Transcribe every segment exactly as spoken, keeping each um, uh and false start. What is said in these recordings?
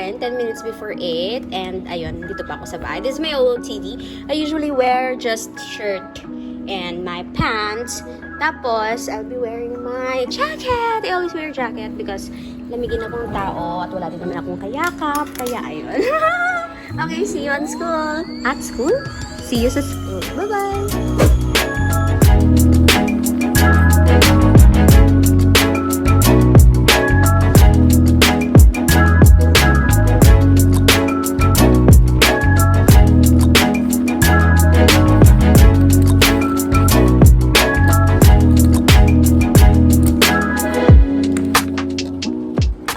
And ten minutes before eight, and ayun, dito pa ako sa bahay. This is my old T V. I usually wear just shirt and my pants. Tapos, I'll be wearing my jacket. I always wear jacket because lamigin akong tao at wala din naman akong kayakap. Kaya ayun. Okay, see you on school. At school? See you sa school. Bye-bye!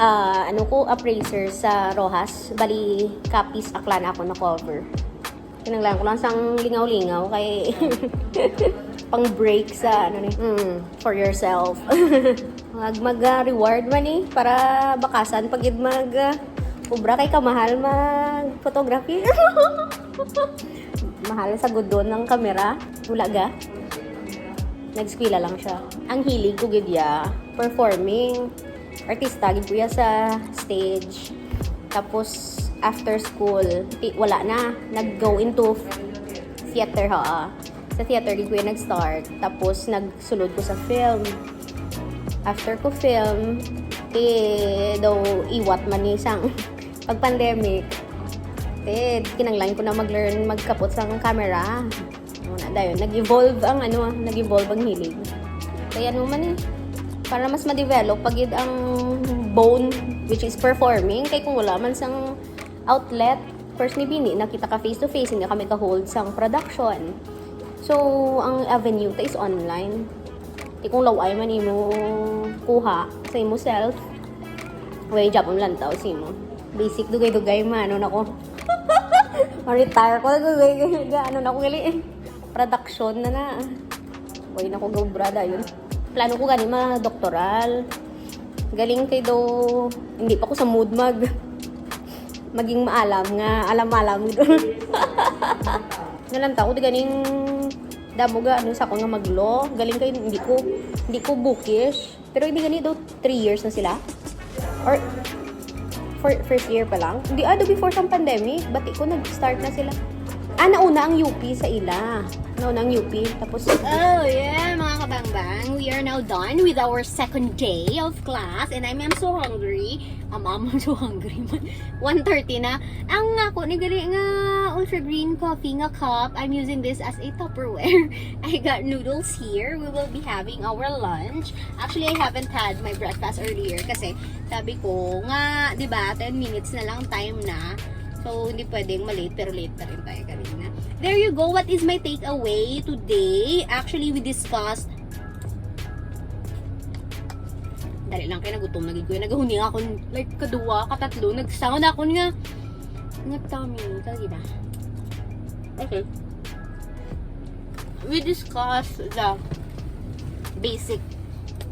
Ah, ano ko, appraiser sa Roxas. Bali, Capiz, Aklan ako na-cover. Kinanglan ko lang sang lingaw-lingaw kay pang break sa ano ni, mm, for yourself. Mag, mag, ah, reward man eh, para bakasan pag gid mag, ah, obra kay kamahal mag photography. Mahal sa gudon ng kamera. Wala ga. Nag-eskwela lang siya. Ang hilig ko gid ya, performing. Artista gid ko ya sa stage. Tapos, after school, ti-, wala na. Nag-go into theater, ha. Sa theater gid ko ya nag-start. Tapos, nagsulod ko sa film. After ko film, ti daw iwat man ni sang pag pandemic. Ti, kinanglan ko na mag-learn magkapot sang camera. Ano na dayon, nag-evolve ang ano, ah, nag-evolve ang hilig. Kaya ano man eh, para mas ma-develop pa gid ang bone, which is performing, kay kung wala man sang outlet, first ni bini, nakita ka face to face, hindi kami ka-hold sang production. So, ang avenue ta is online. Di kung law-ay man imo kuha sa imo self, way job ang lantaw sa imo. Basic dugay-dugay man, ano na ko. Ma-retire ko, dugay, ga-, ano na ko gali. Production na na. Way na ko gobra dayon. Plano ko gani ma-doctoral. Galing kay do, hindi pa ko sa mood mag, maging maalam nga, alam-alam. Nalantaw ko, di ganing damo ga, ano, sa ako nga mag-law. Galing kay hindi ko, hindi ko bookish. Pero hindi gani daw three years na sila. Or for, first year pa lang. Hindi, ah, do before sang pandemic, bati ko nag-start na sila. Ah, nauna ang U P sa ila. Nauna ang U P. Tapos, Oh yeah, mga kabangbang, we are now done with our second day of class, and I'm, I'm so hungry. Um, I'm so hungry man. One thirty na. Ang ako ni gali nga ultra green coffee nga cup, I'm using this as a Tupperware. I got noodles here. We will be having our lunch. Actually, I haven't had my breakfast earlier kasi sabi ko nga, di ba, ten minutes na lang time na. So, hindi pwedeng ma-late, pero late pa rin tayo kanina. There you go. What is my takeaway today? Actually, we discussed Dali lang kay nagutom na gid ko. Nagahuni nga akon, like, kadua, katatlo. Nagsangon na akon nga, nga tummy. Kagi na. Okay. We discussed the basic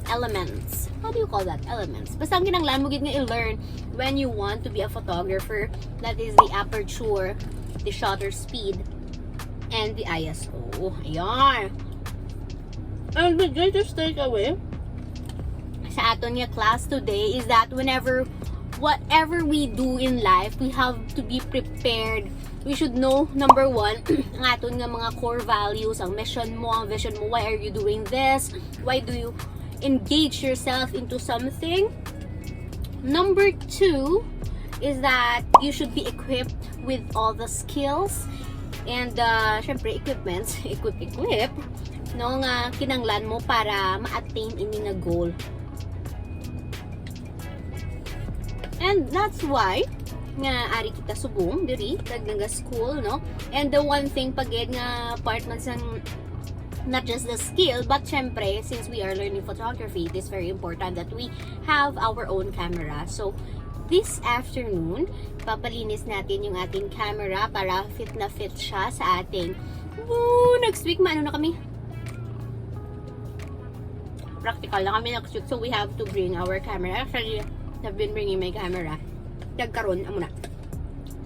elements. How do you call that? Elements. Basta ang kinanglan mo gid nga i-learn when you want to be a photographer. That is the aperture, the shutter speed, and the I S O. Ayan. And the greatest takeaway sa aton nga class today is that whenever, whatever we do in life, we have to be prepared. We should know, number one, ang aton nga mga core values, ang mission mo, ang vision mo. Why are you doing this? Why do you engage yourself into something? Number two is that you should be equipped with all the skills and, uh, syempre, equipments, equip, equip, no, nga kinanglan mo para ma-attain ini nga goal. And that's why nga ari kita subong diri, nag-, naga-school, no? And the one thing pa gid nga part man sang, not just the skill, but syempre, since we are learning photography, it is very important that we have our own camera. So, this afternoon, papalinis natin yung ating camera para fit na fit siya sa ating, woo, next week, maano na kami? Practical na kami next week, so we have to bring our camera. Actually, I've been bringing my camera. Nagkaroon, amo na.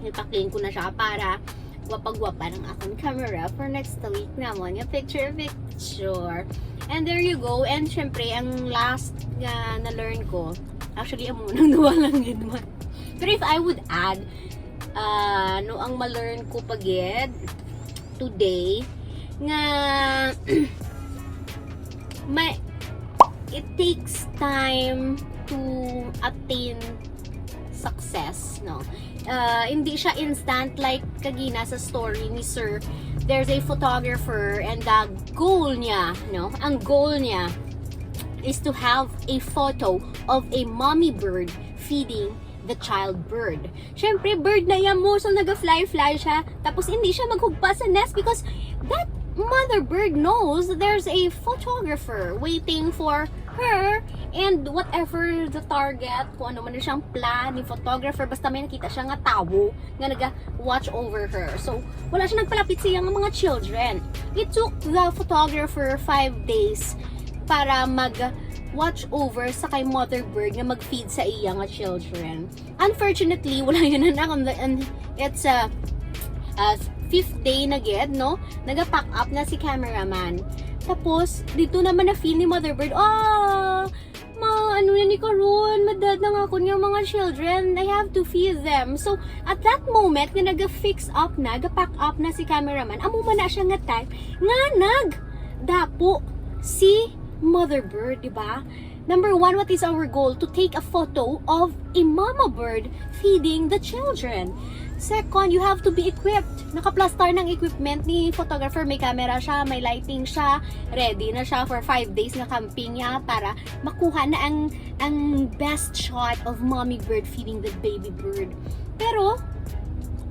Nagpa-clean ko na siya para gwapa-gwapa ng akong camera for next week namon nga picture-picture. And there you go. And syempre, ang last nga na-learn ko, actually, amo nang duwa lang gid man. Pero if I would add, uh, no, ang ma-learn ko pa gid today nga may it takes time to attain success, no? Uh, hindi siya instant like kagina sa story ni Sir. There's a photographer and the goal niya, no? Ang goal niya is to have a photo of a mommy bird feeding the child bird. Siyempre, bird na iya mo, so naga-fly-fly siya. Tapos hindi siya maghugpa sa nest because that mother bird knows there's a photographer waiting for her and whatever the target, kung ano man na siyang plan ni photographer, basta may nakita siya nga tawo nga naga-watch over her. So, wala siya nagpalapit sa iyang mga children. It took the photographer five days para mag-watch over sa kay mother bird nga mag-feed sa iya nga children. Unfortunately, wala yun na, and it's a, a fifth day na gid, no? Naga-pack up na si cameraman. Tapos, dito naman na-feel ni mother bird, "Ah, ma, ano na ni karon? Madad na nga ako nga mga children. I have to feed them." So, at that moment, nga naga-fix up na, ga-pack up na si cameraman, amo man na siya nga time nga nag-dapo si mother bird, di ba? Number one, what is our goal? To take a photo of a mama bird feeding the children. Second, you have to be equipped. Nakaplastar ng equipment ni photographer. May camera siya, may lighting siya, ready na siya for five days nga camping niya para makuha na ang, ang best shot of mommy bird feeding the baby bird. Pero,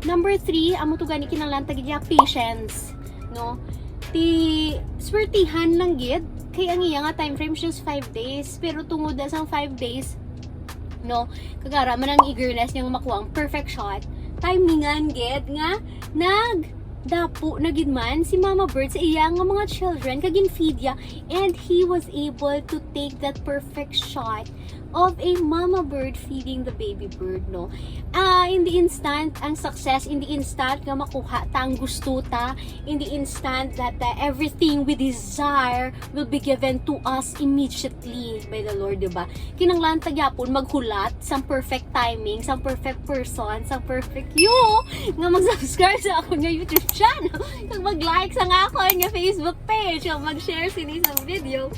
number three, amo to gani kinahanglan ta gid ya patience, no? Ti, swertihan lang gid, kay ang iya nga time frame is just five days, pero tungod na sang five days, no, kagara man ang eagerness niya nga makuha ang perfect shot, timingan gid nga nagdapo na gid man si Mama Bird sa iya nga mga children, kag gin-feed ya, and he was able to take that perfect shot of a mama bird feeding the baby bird, no? Ah, in the instant, ang success, in the instant nga makuha ta ang gusto ta, in the instant that, uh, everything we desire will be given to us immediately by the Lord, di ba? Kinahanglan ta gyapon maghulat sang perfect timing, sang perfect person, sang perfect you nga mag-subscribe sa akon nga YouTube channel, kag mag-like sa akon nga Facebook page, kag mag-share sini sang video.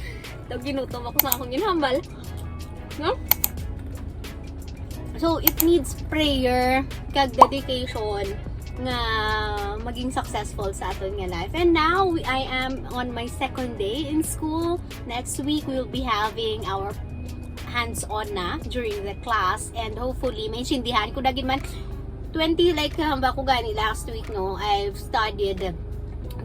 Daw ginutom ako sa akong ginhambal. No? So, it needs prayer kag dedication nga maging successful sa aton nga life. And now, we, I am on my second day in school. Next week, we will be having our hands-on na during the class. And hopefully, maintindihan ko na gid man. Twenty, like, hamba ko gani last week, no? I've studied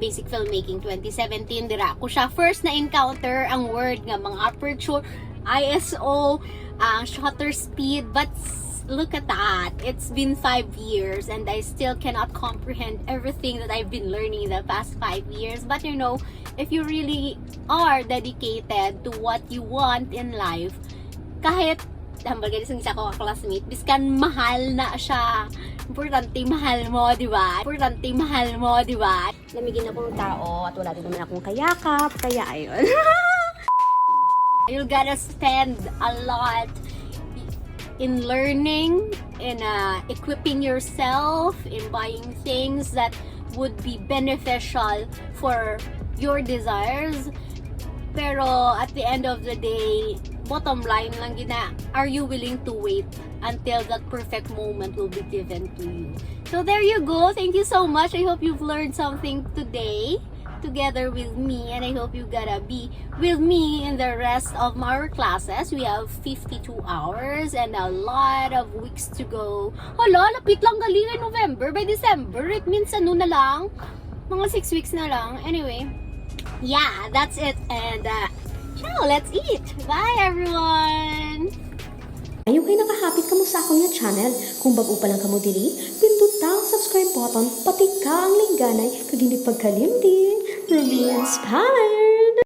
basic filmmaking twenty seventeen. Dira ko siya first na encounter ang word nga mga aperture, I S O, ang shutter speed. But s-, look at that. It's been five years and I still cannot comprehend everything that I've been learning in the past five years. But you know, if you really are dedicated to what you want in life, kahit, hambal gani sang isa ko ka classmate, biskan mahal na siya, importante mahal mo, di ba? Importante mahal mo, di ba? Lamigin akong tao at wala din naman akong kayakap, kaya ayun. You gotta spend a lot in learning, in, uh, equipping yourself, in buying things that would be beneficial for your desires. Pero at the end of the day, bottom line lang gid na, are you willing to wait until that perfect moment will be given to you? So there you go. Thank you so much. I hope you've learned something today together with me, and I hope you gotta be with me in the rest of our classes. We have fifty-two hours and a lot of weeks to go. Hala, lapit lang gali kay November. By December, it means ano na lang? Mga six weeks na lang. Anyway, yeah, that's it. And, uh, ciao, let's eat. Bye, everyone! Ayaw kay nakahapit kamo sa akon nga channel. Kung bag-o pa lang kamo diri, pinduta ang subscribe button, patika ang lingganay, kag hindi pagkalimti, Ruby Inspire!